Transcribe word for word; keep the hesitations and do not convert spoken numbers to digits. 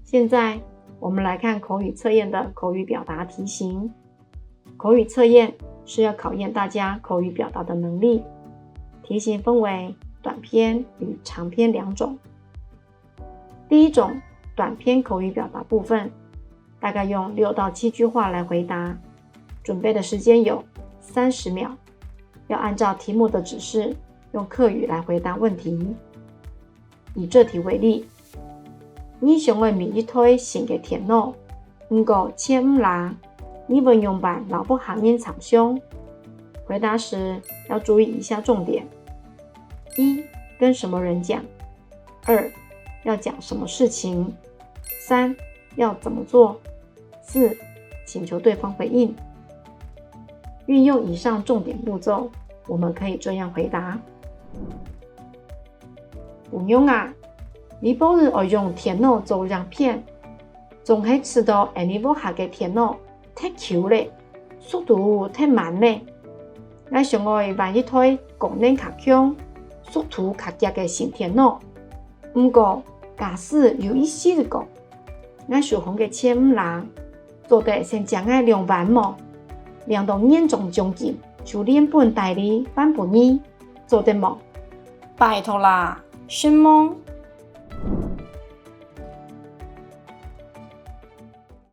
现在，我们来看口语测验的口语表达题型。口语测验是要考验大家口语表达的能力。题型分为短篇与长篇两种。第一种，短篇口语表达部分，大概用六到七句话来回答。准备的时间有三十秒，要按照题目的指示，用客语来回答问题。以这题为例，你想要买一台新个电脑，毋过钱毋罅，你会仰般摎屋下人参详？回答时要注意以下重点：一、跟什么人讲？二、要讲什么事情？三、要怎么做？四、请求对方回应。运用以上重点步骤，我们可以这样回答：姑娘啊，你平日愛用電腦做影片，總係試著𠊎屋下个電腦忒舊咧，速度忒慢咧。𠊎想愛換一台功能較強、速度較遽个新電腦。毋過，假使有一時講， 𠊎手項个錢毋罅，做得先借𠊎兩萬無？領著年終獎金就連本帶利還分你，做得無？拜託啦，承蒙，